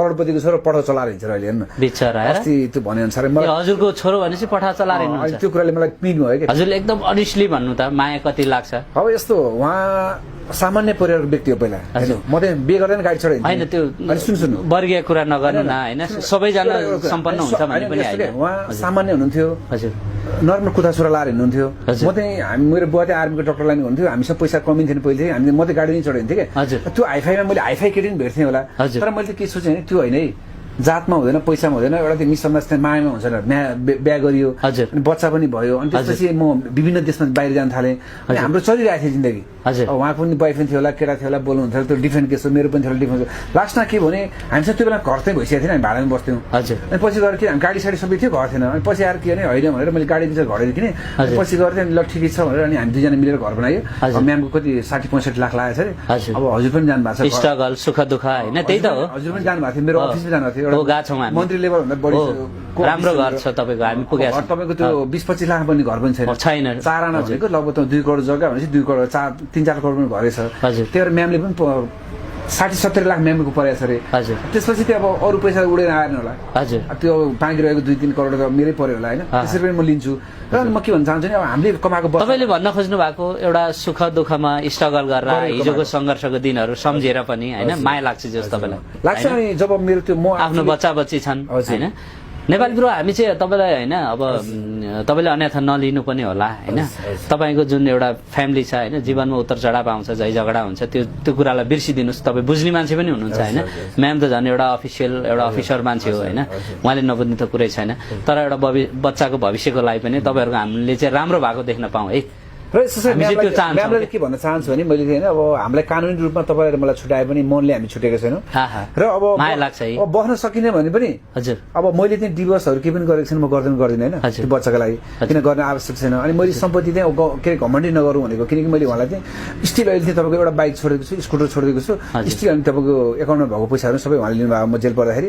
करोडपतिको छोरो पठाउ चलाएर हिँड्छ अहिले हेर्नु बिचरा अस्ति त्यो भने अनुसार मलाई हजुरको छोरो भनेपछि पठा चलाएर अनि हिँड्नुहुन्छ त्यो कुराले मलाई पिन भयो कि हजुरले एकदम अनिस्टली भन्नु त माया कति लाग्छ अब यस्तो उहाँ सामान्य परिवारको व्यक्ति हो पहिला म त बिहे गर्दैन गाडी चढाइ होइन त्यो सुन्नु वर्गीय कुरा नगर्नु न होइन सबैजना सम्पन्न हुन्छ भने पनि होइन उहाँ सामान्य हुनुहुन्थ्यो हजुर नर्मल कुदा छोरा लाएर हिँड्नुहुन्थ्यो हजुर। म चाहिँ मेरो बुवा चाहिँ आर्मीको डक्टर लाइन हुन्थ्यो हामीसँग पैसा कमी थिएन पहिले हामीले म त गाडी नै चढाइन्थेँ कि हजुर। त्यो हाइफाईमा मैले हाइफाई केटी पनि भेट्थेँ होला हजुर। तर मैले त के सोचेँ भने त्यो होइन है जातमा हुँदैन पैसामा हुँदैन एउटा त्यो मिसअन्डरस्ट्यान्ड मायामा हुन्छ बिहा गरियो हजुर। अनि बच्चा पनि भयो अनि त्यसपछि म विभिन्न देशमा बाहिर जान थालेँ अनि हाम्रो चलिरहेको थियो जिन्दगी हजुर। उहाँ पनि बोयफ्रेन्ड थियो होला केटा थियो होला बोल्नुहुन्थ्यो त्यो डिफ्रेन्ट केस हो मेरो पनि थियो डिफ्रेन्ट लास्टमा के भने हामीसँग त्यो बेला घर चाहिँ भइसकेको थिएन हामी भाडामा बस्थ्यौँ हजुर। अनि पछि गएर के गाडी साडी सबै थियो घर थिएन अनि पछि आएर के भने होइन भनेर मैले गाडी दिन्छ घर किनेँ हजुर। पछि गएर चाहिँ ल ठिकै छ भनेर अनि हामी दुईजना मिलेर घर बनायो हजुर। म्यामको कति 60-65 लाख लागेको छ हजुर। अरे अब हजुर पनि जानुभएको छ स्ट्रगल सुख दुःख होइन त्यही त हो हजुर पनि जानुभएको थियो मेरो अफिसमा जानुभएको थियो हो, गएको छौँ हामी। मन्त्री लेभलभन्दा बढी हो, राम्रो घर छ तपाईँको हामी पुगेका छौँ तपाईँको त्यो 20-25 लाख पनि घर पनि छैन छैन 4 आना भनेको लगभग 2 करोड जग्गा भनेपछि 2 करोड 3-4 करोड पनि भरेछ हजुर। त्यही भएर म्यामले पनि 60-70 लाख म्यामको परेको छ अरे हजुर त्यसपछि त्यो अब अरू पैसा उडेर आएन होला हजुर त्यो बाँकी रहेको 2-3 करोड त मेरै पर्यो होला होइन त्यसरी पनि म लिन्छु र म के भन्न चाहन्छु नि अब हामीले कमाएको तपाईँले भन्न खोज्नु भएको एउटा सुख दुःखमा स्ट्रगल गरेर हिजोको सङ्घर्षको दिनहरू सम्झेर पनि होइन माया लाग्छ जस्तो तपाईँलाई लाग्छ अनि जब मेरो त्यो म आफ्नो बच्चा बच्ची छन् हजुर। होइन नेपाली ब्रो हामी चाहिँ तपाईँलाई होइन अब तपाईँले अन्यथा नलिनु पनि होला होइन तपाईँको जुन एउटा फ्यामिली छ होइन जीवनमा उतार चढाव आउँछ झै झगडा हुन्छ त्यो कुरालाई बिर्सिदिनुहोस् तपाईँ बुझ्ने मान्छे पनि हुनुहुन्छ होइन म्याम त झन् एउटा अफिसियल एउटा अफिसर मान्छे हो होइन उहाँले नबुझ्ने त कुरै छैन तर एउटा बच्चाको भविष्यको लागि पनि तपाईँहरूको हामीले चाहिँ राम्रो भएको देख्न पाऊँ है र यसो हामी चाहिँ त्यो चाहन्छौँ म्यामलाई के भन्न चाहन्छु भने मैले होइन अब हामीलाई कानुनी रूपमा तपाईँले मलाई छुट्याए पनि मनले हामी छुटेको छैनौँ र अब माया लाग्छ है अब बस्न सकिने भने पनि हजुर अब मैले चाहिँ डिभोर्सहरू केही पनि गरेको छैन म गर्दिनँ होइन हजुर। त्यो बच्चाको लागि किन गर्न आवश्यक छैन अनि मैले सम्पत्ति चाहिँ के अरे घमण्डी नगरौँ भनेको किनकि मैले उहाँलाई चाहिँ स्टिल अहिले चाहिँ तपाईँको एउटा बाइक छोडेको छु स्कुटर छोडिदिएको छु हजुर। स्टिल अनि तपाईँको एकाउन्टमा भएको पैसाहरू सबै उहाँले लिनुभएको म जेल पर्दाखेरि